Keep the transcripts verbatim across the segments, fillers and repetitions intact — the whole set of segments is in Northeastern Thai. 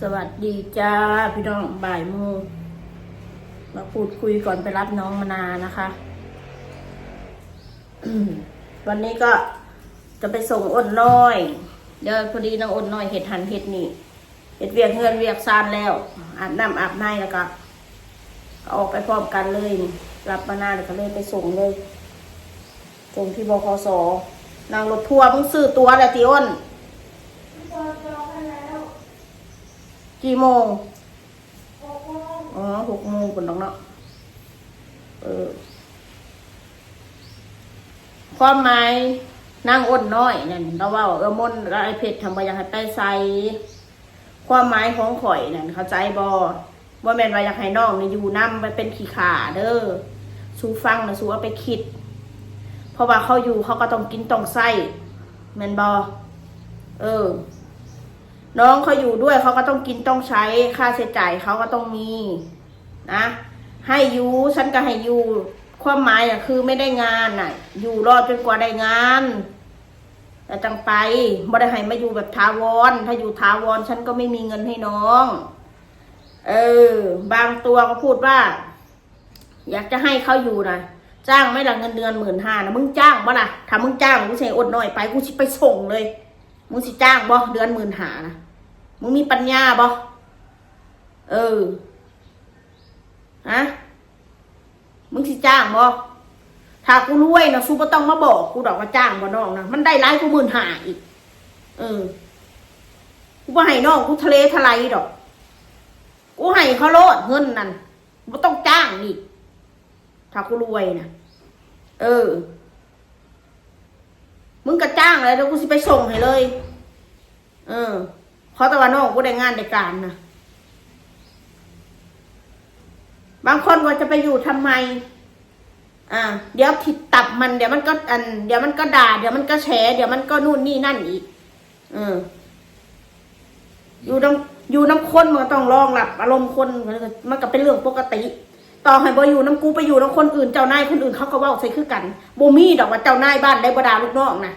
สวัสดีจ้าพี่น้อง บ่ายโมง มาพูดคุยก่อนไปรับน้องมนานะคะ วันนี้ก็จะไปส่งอ้นน้อย เดี๋ยวพอดีน้องอ้นน้อยเฮ็ดหันเฮ็ดนี่ เฮ็ดเวียกเฮือนเวียกซานแล้ว อาบน้ำอาบในแล้วก็ ก็ออกไปพร้อมกันเลยนี่ รับมนาแล้วก็เลยไปส่งเลย ส่งที่บขส นั่งรถทัวร์ มึงซื้อตั๋วแล้วติอ้น กี่โมง อ๋อ หกโมงพุ้นดอกเนาะ เออ ความหมายนางอ้นน้อยนั่น เราเว้า เออ มนกับไอ้เพชรทำบ่อยากให้ไปไส ความหมายของข่อยนั่น เข้าใจบ่ บ่แม่นว่าอยากให้น้องนี่อยู่นำไปเป็นขี้ข้าเด้อ สูฟังนะ สูเอาไปคิด เพราะว่าเขาอยู่เขาก็ต้องกินต้องใช้ แม่นบ่ เออ น้องเขาอยู่ด้วยเขาก็ต้องกินต้องใช้ ค่าใช้จ่ายเขาก็ต้องมีนะ ให้อยู่ ฉันก็ให้อยู่ ความหมายอะคือไม่ได้งานน่ะ อยู่รอจนกว่าได้งาน แล้วจังไป บ่ได้ให้มาอยู่แบบถาวร ถ้าอยู่ถาวรฉันก็ไม่มีเงินให้น้อง เออ บางตัวก็พูดว่า อยากจะให้เขาอยู่นะ จ้างไหมล่ะ เงินเดือนหมื่นห้านะ มึงจ้างบ่ล่ะ ถ้ามึงจ้างกูสิให้อ้นน้อยไป กูสิไปส่งเลย มึงสิจ้างบ่ เดือนหมื่นห้านะ มึงมีปัญญาบ่ เออ ฮะ มึงสิจ้างบ่ ถ้ากูรวยนะ สูบ่ต้องมาบอกกูดอกว่าจ้างบ่น้องนะ มันได้หลายกว่าหมื่นห้าอีก เออ กูบ่ให้น้องกูทะเลทลายดอก กูให้เขาโลดเงินนั่น บ่ต้องจ้างอีก ถ้ากูรวยนะ เออ มึงก็จ้างเลย เดี๋ยวกูสิไปส่งให้เลย เออ ขอแต่ว่าน้องกูได้งานได้การนะ บางคนว่าจะไปอยู่ทำไม อ่า เดี๋ยวถิดตับมัน เดี๋ยวมันก็อัน เดี๋ยวมันก็ด่า เดี๋ยวมันก็แฉ เดี๋ยวมันก็นู่นนี่นั่นอีก เออ อยู่นำ อยู่นำคนมันก็ต้องรองรับอารมณ์คน มันก็เป็นเรื่องปกติ ต่อให้บ่อยู่นำกู ไปอยู่นำคนอื่น เจ้านายคนอื่นเขาก็เว้าใส่คือกัน บ่มีดอกว่าเจ้านายบ้านใดบ่ด่าลูกน้องนะ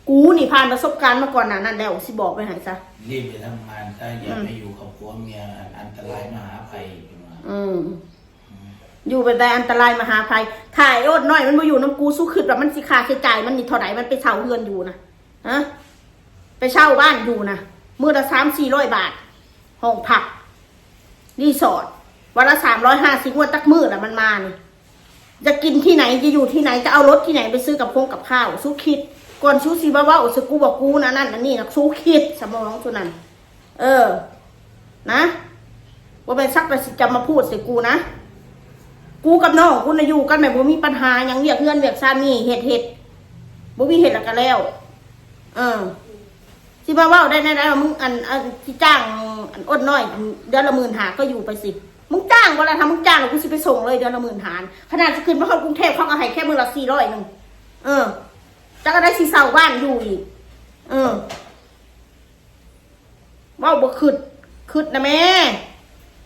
กูนี่ผ่านประสบการณ์มาก่อนหน้านั้นแล้ว สิบอกไว้ให้ซะ รีบไปทำงานซะ อย่า อืม ไปอยู่กับผัวเมีย อันอันตรายมหาภัย อืม อยู่ไปแต่อันตรายมหาภัย ถ้าไอ้อ้นน้อยมันบ่อยู่นำกู สูคิดว่ามันสิค่าใช้จ่ายมันนี่เท่าใด มันไปเช่าเฮือนอยู่นะ ฮะ ไปเช่าบ้านอยู่นะ มื้อละสามสี่ร้อยบาท ห้องพัก รีสอร์ท วันละสามร้อยห้าสิบ งวดจักมื้อละมันมานี่ จะกินที่ไหน จะอยู่ที่ไหน จะเอารถที่ไหนไปซื้อกับคงกับข้าว สูคิด ก่อนสูสิมาเว้าใส่กูว่ากูนะนั่นอันนี้นะ สูคิด สมองสูนั่น เออ นะ บ่แม่นสักแต่สิจะมาพูดใส่กูนะ กูกับน้องกูนะอยู่กันแบบบ่มีปัญหาหยัง เวียกเฮือนเวียกซานนี่เฮ็ดเฮ็ด บ่มีเฮ็ดแล้วก็แล้ว เออ สิมาเว้าได้แนวใดว่ามึงอัน อันสิจ้างอันอ้นน้อยเดือนละหมื่นห้าก็อยู่ไปสิ มึงจ้างบ่ล่ะ ถ้ามึงจ้างแล้วกูสิไปส่งเลยเดือนละหมื่นห้า ขนาดสิขึ้นมาฮอดกรุงเทพฯเขาก็ให้แค่มื้อละสี่ร้อยหนึ่ง เออ จักก็ได้สิเช่าบ้านอยู่อีก เออ เว้าบ่คิด คิดนะแม่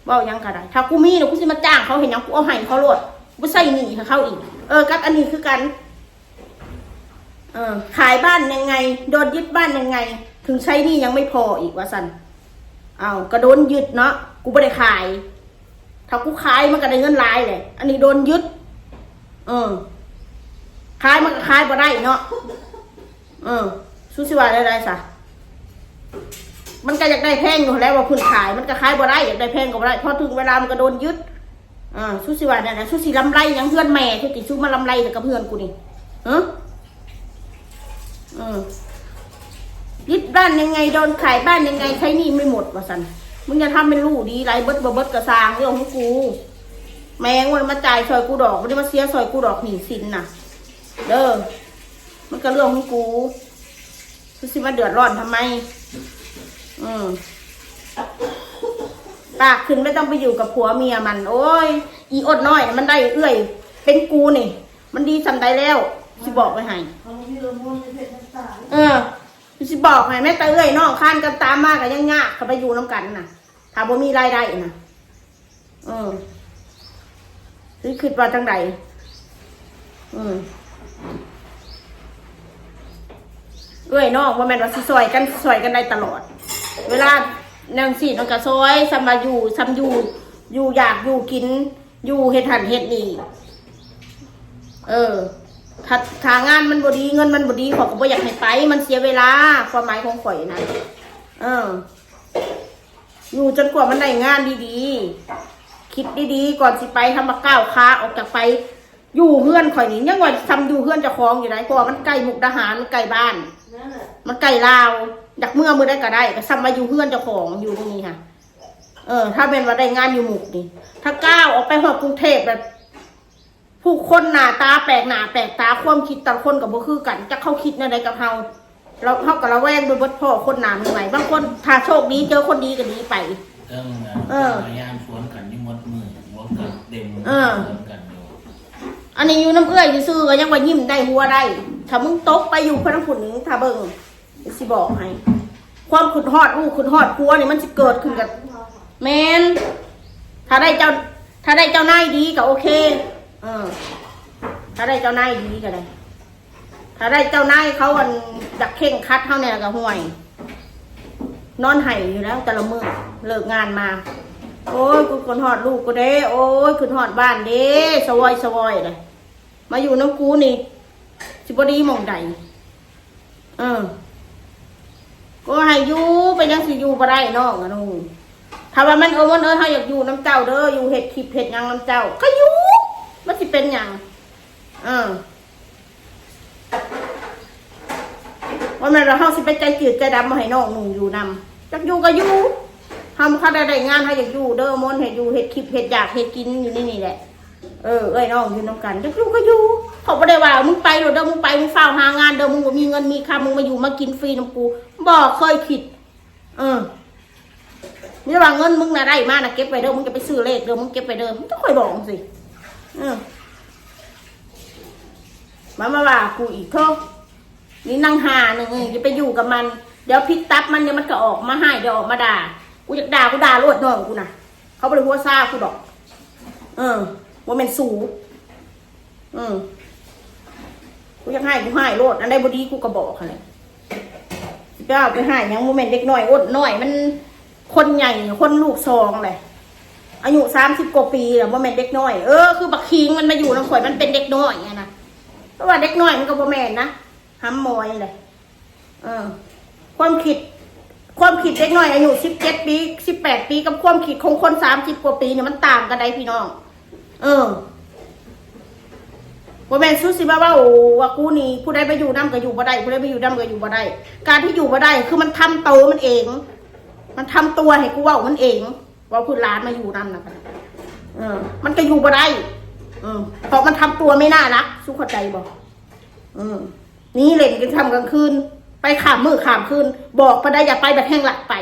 เว้าหยังก็ได้ ถ้ากูมีน่ะกูสิมาจ้างเขาเฮ็ดหยัง กูเอาให้เขาโลด กูบ่ใช้หนี้ให้เขาอีก เออ กับอันนี้คือกัน เออ ขายบ้านยังไง โดนยึดบ้านยังไง ถึงใช้หนี้ยังไม่พออีกว่าซั่น เอ้า ก็โดนยึดเนาะ กูบ่ได้ขาย ถ้ากูขายมันก็ได้เงินหลายแหละ อันนี้โดนยึด เออ ขายมันก็ขายบ่ได้เนาะ เออ สูสิว่าได้ไดซะ มันก็อยากได้แพงอยู่แล้วว่าเพิ่นขาย มันก็ขายบ่ได้ อยากได้แพงก็บ่ได้ พอถึงเวลามันก็โดนยึด อ่า สูสิว่าได้ได สูสิลำไรหยังเฮือนแม่ สูสิ สูมาลำไรแต่กับเฮือนกูนี่ ฮะ เออ ยึดบ้านยังไง โดนขายบ้านยังไง ใช้หนี้ไม่หมดว่าซั่น มึงอย่าทำเป็นรู้ดีหลาย เบิดบ่เบิดก็ซ่าง เรื่องของกู แม่งมันมาจ่ายซอยกูดอก บ่ได้มาเสียซอยกูดอก หนี้สินน่ะ เด้อ มันก็เรื่องของกู กูสิมาเดือดร้อนทำไม อืม ปากขึ้นไม่ต้องไปอยู่กับผัวเมียมัน โอ้ย อีอ้นน้อยน่ะมันได้เอื้อย เป็นกูนี่ มันดีส่ำใดแล้ว สิบอกไว้ให้ เออ สิบอกให้ แม้แต่เอื้อยน้องคานกันตามมาก็ยังยาก เขาไปอยู่นำกันน่ะ ถ้าบ่มีรายได้น่ะ เออ สิคิดว่าจังใด อืม เอื้อยน้องบ่แม่นว่าสิซอยกัน สิซอยกันได้ตลอด เวลา นางสิมันก็ซอย ซ้ำว่าอยู่ ซ้ำอยู่ อยู่อยากอยู่กิน อยู่เฮ็ดหั้นเฮ็ดนี่ เออ ถ้า ถ้างานมันบ่ดี เงินมันบ่ดี ข้อยก็บ่อยากให้ไป มันเสียเวลา ความหมายของข้อยนะ เออ อยู่จนกว่ามันได้งานดีๆ คิดดีๆ ก่อนสิไป ถ้ามาก้าวขาออกจากไป อยู่เฮือนข้อยนี่ ยังว่าซ้ำอยู่เฮือนเจ้าของอยู่ได๋ เพราะว่ามันใกล้มุกดาหาร มันใกล้บ้าน นั่นแหละ มันใกล้ลาว อยากเมือมื้อใดก็ได้ ก็ซ้ำว่าอยู่เฮือนเจ้าของ อยู่นี่ค่ะ เออ ถ้าแม่นว่าได้งานอยู่มุกนี่ ถ้าก้าวออกไปฮอดกรุงเทพฯ แบบ ผู้คนหน้าตาแปลกหน้าแปลกตา ความคิดแต่ละคนก็บ่คือกัน จักเขาคิดแนวใดกับเฮา เรา เฮาก็ระแวงไปเบิด พ้อคนหน้าใหม่ๆ บางคนถ้าโชคดีเจอคนดีก็ดีไป เออ เออ พยายามสวนกันอยู่หมดมื้อ หัวกันเต็ม เออ สวนกันอยู่ อันนี้อยู่นำเอื้อยซื่อๆ ก็ยังว่ายิ้มได้หัวได้ ถ้ามึงตกไปอยู่พะนังผุนนี่ ถ้าเบิ่ง สิบอกให้ ความคิดฮอดลูกคิดฮอดผัวนี่มันสิเกิดขึ้นกับ แม่น ถ้าได้เจ้า ถ้าได้เจ้านายดีก็โอเค เออ ถ้าได้เจ้านายดีก็ได้ ถ้าได้เจ้านายเขาอันอยากเคร่งครัดเฮาแน่ก็ห่วย นอนไห้อยู่แล้วแต่ละมื้อ เลิกงานมา โอ้ย กูคิดฮอดลูกกูเด้ โอ้ย คิดฮอดบ้านเด้ สะวอยสะวอยเลย มาอยู่นำกูนี่ สิบ่ดีหม่องใด เออ ก็ให้อยู่ เป็นหยังสิอยู่บ่ได้น้องอะน้อง ถ้าว่ามัน เออ มัน เออ เฮาอยากอยู่นำเจ้าเด้อ อยู่เฮ็ดคลิปเฮ็ดหยังนำเจ้า ก็อยู่ มันสิเป็นหยัง เออ ว่าแม่นว่าเฮาสิไปใจจืดใจดำมาให้น้องนุ่งอยู่นำ จักอยู่ก็อยู่ เฮาบ่คันได้ได้งาน เฮาอยากอยู่เด้อ มนต์ให้อยู่ เฮ็ดคลิป เฮ็ดอยากเฮ็ดกินอยู่ในนี่แหละ เออ เอ้ยน้องอยู่นำกัน จักอยู่ก็อยู่ เขาบ่ได้ว่า มึงไปโลดเด้อ มึงไป มึงฟ้าวหางานเด้อ มึงบ่มีเงินมีคำ มึงมาอยู่มากินฟรีนำกู บ่เคยคิด เออ มีแต่ว่าเงินมึงน่ะได้มาน่ะ เก็บไว้เด้อ มึงจะไปซื้อเลขเด้อ มึงเก็บไว้เด้อ มึงต้องคอยบอกสิ เออ มา มาว่ากูอีกเถอะ นี่นางห่าหนึ่ง เออ อย่าไปอยู่กับมัน เดี๋ยวพิษตับมัน เดี๋ยวมันก็ออกมาให้ เดี๋ยวออกมาด่า กูอยากด่า กูด่าโลดน้องกูน่ะ เขาบ่ได้หัวซ่ากูดอก เออ บ่แม่นสู อืม กูอยากให้ กูให้โลด อันใดบ่ดีกูก็บอกหั่นแหละ สิไปเอาไปให้หยัง บ่แม่นเด็กน้อย อดน้อย มันคนใหญ่ คนลูกสองแหละ อายุสามสิบกว่าปีแล้ว บ่แม่นเด็กน้อย เออ คือบักคิงมันมาอยู่นำข่อย มันเป็นเด็กน้อยอะนะ เพราะว่าเด็กน้อยมันก็บ่แม่นนะ หำมอยเลย เออ ความคิด ความคิดเด็กน้อยอายุสิบเจ็ดปี สิบแปดปี กับความคิดของคนสามสิบกว่าปีเนี่ยมันต่างกันได้พี่น้อง เออ บ่แม่นสูสิมาเว้าว่ากูนี่ ผู้ใดไปอยู่นำก็อยู่บ่ได้ ผู้ใดไปอยู่นำก็อยู่บ่ได้ การที่อยู่บ่ได้คือมันทำโตมันเอง มันทำตัวให้กูเว้ามันเอง เว้าพื้นหลานมาอยู่นำนะ เออ มันก็อยู่บ่ได้ เออ เพราะมันทำตัวไม่น่ารัก สูเข้าใจบ่ เออ นี่เล่นกันค่ำกลางคืน ไปข้ามมื้อข้ามคืน บอกปานใดอย่าไป บัดแฮ่งลักไป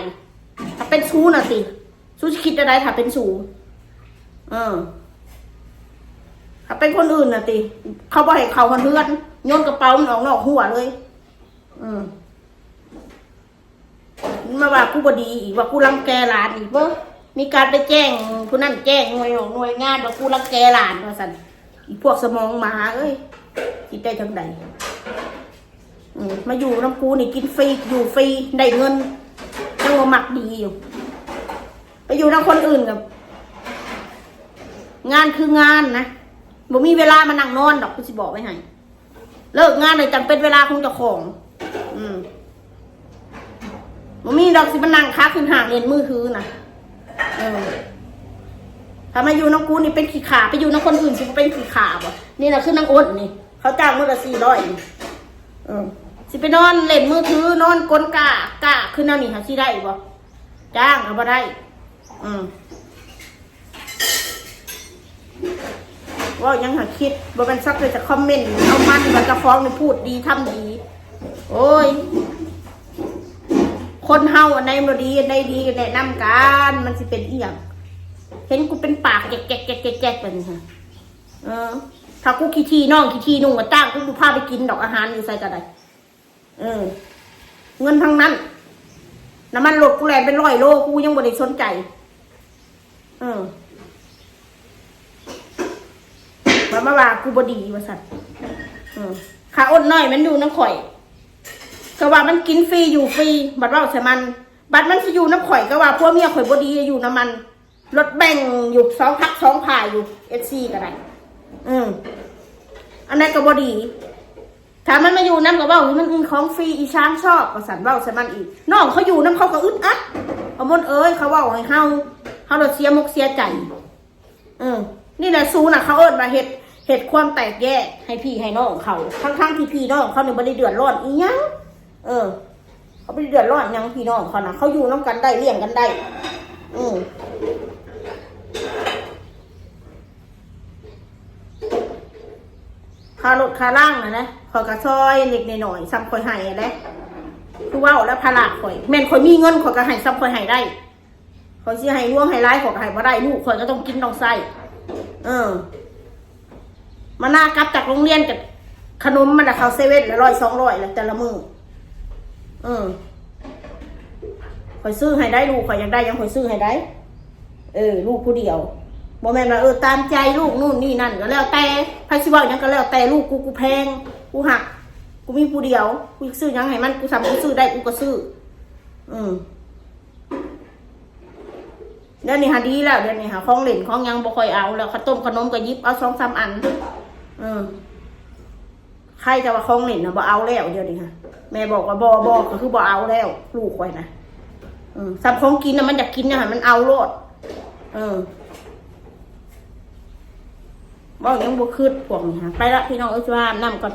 ถ้าเป็นสูน่ะติ สูสิคิดจั่งใดถ้าเป็นสู เออ ถ้าเป็นคนอื่นน่ะติ เขาบ่ให้เข้าฮอดเฮือน โยนกระเป๋ามันออกนอกหัวเลย เออ มันมาว่ากูบ่ดีอีก ว่ากูรังแกหลานอีก เบิ่ง มีการไปแจ้งผู้นั้นแจ้งหน่วย หน่วยงานว่ากูรังแกหลานว่าซั่น อีพวกสมองหมาเอ้ย คิดได้จั่งใด อืม มาอยู่นำกูนี่กินฟรี อยู่ฟรี ได้เงิน ยังบ่มักดีอยู่ ไปอยู่นำคนอื่นกับ งานคืองานนะ บ่มีเวลามานั่งนอนดอก กูสิบอกไว้ให้ เลิกงานเลยจั่งเป็นเวลาของเจ้าของ อืม บ่มีดอกสิมานั่งคาขึ้นห้างเล่นมือถือนะ เออ ถ้ามาอยู่นำกูนี่เป็นขี้ข้า ไปอยู่นำคนอื่นสิบ่เป็นขี้ข้าบ่ นี่น่ะคือนางอ้นนี่ เขาจ้างมื้อละสี่ร้อยนี่ เออ สิไปนอนเล่นมือถือ นอนกลนกาก กากคือแนวนี้หาสิได้บ่ จ้างก็บ่ได้ อืม เว้าหยังหาคิด บ่แม่นสักแต่จะคอมเมนต์เอามันว่าเจ้าของนี่พูดดีทำดี โอ้ย คนเฮาอันใดบ่ดี อันใดดีก็แนะนำกัน มันสิเป็นอีหยัง เห็นกูเป็นปากแจ๊กๆๆๆแบบนี้ฮะ เออ ถ้ากูขี้ถี่น้องขี้ถี่นุ่งก็จ้าง กูบ่พาไปกินดอก อาหารอยู่ไสก็ได้ เออ เงินทั้งนั้น น้ำมันรถกูแล่นเป็นร้อยโล กูยังบ่ได้สนใจ เออ มันมาว่ากูบ่ดีว่าซั่น เออ ข้าอ้นน้อยมันอยู่นำข่อย ก็ว่ามันกินฟรีอยู่ฟรี บัดเว้าใส่มัน บัดมันสิอยู่นำข่อยก็ว่าผัวเมียข่อยบ่ดี อยู่นำมัน รถแบ่งอยู่สองพักสองฝ่ายอยู่ เอฟซี ก็ได้ อืม อันนั้นก็บ่ดี ถ้ามันมาอยู่นำก็เว้าอยู่มันอึ้งของฟรี อีช้างชอบ ก็สั่นเว้าใส่มันอีก น้องเขาอยู่นำเขาก็อึดอัด เอามนเอ้ย เขาเว้าให้เฮา เฮาโลดเสียมกเสียใจ อืม นี่แหละสูน่ะ เขาเอิ้นว่าเฮ็ด เฮ็ดความแตกแยกให้พี่ให้น้องเขา ทั้งๆที่พี่น้องเขาเนี่ยบ่ได้เดือดร้อนอีหยัง เออ เขาบ่ได้เดือดร้อนหยังพี่น้องเขานะ เขาอยู่นำกันได้ เลี้ยงกันได้ อืม ค่ารถค่าล่างน่ะนะ ข่อยก็ซอยเล็กน้อยๆ ส่ำข่อยให้แหละ คือเว้าแล้วภาระข่อย แม่นข่อยมีเงินข่อยก็ให้ส่ำข่อยให้ได้ ข่อยสิให้หลวงให้หลายข่อยก็ให้บ่ได้ ลูกข่อยก็ต้องกินต้องใช้ เออ มาหน้ากลับจากโรงเรียนกับขนมมันน่ะ เข้าเซเว่นละร้อยสองร้อยละแต่ละมื้อ เออ ข่อยซื้อให้ได้ ลูกข่อยอยากได้หยังข่อยซื้อให้ได้ เออ ลูกผู้เดียว บ่แม่นว่า เออ ตามใจลูกนู่นนี่นั่นก็แล้วแต่ ไผสิเว้าหยังก็แล้วแต่ ลูกกู กูแพง กูฮัก กูมีผู้เดียว กูอยากซื้อหยังให้มัน กูส่ำกูซื้อได้ กูก็ซื้อ อืม เดี๋ยวนี้หาดีแล้ว เดี๋ยวนี้หาของเล่นของหยังบ่ค่อยเอาแล้ว ข้าวต้มขนมก็หยิบเอาสองสามอัน เออ ใครจะว่าของเล่นน่ะบ่เอาแล้ว เดี๋ยวนี้ฮะ แม่บอกว่าบ่ บ่ ก็คือบ่เอาแล้ว ลูกข่อยนะ อืม ส่ำของกินน่ะ มันอยากกินน่ะ มันเอาโลด เออ เว้าหยังบ่คิดพวกนี้ฮะ ไปละพี่น้องเอ้ย สิว่าอาบน้ำก่อน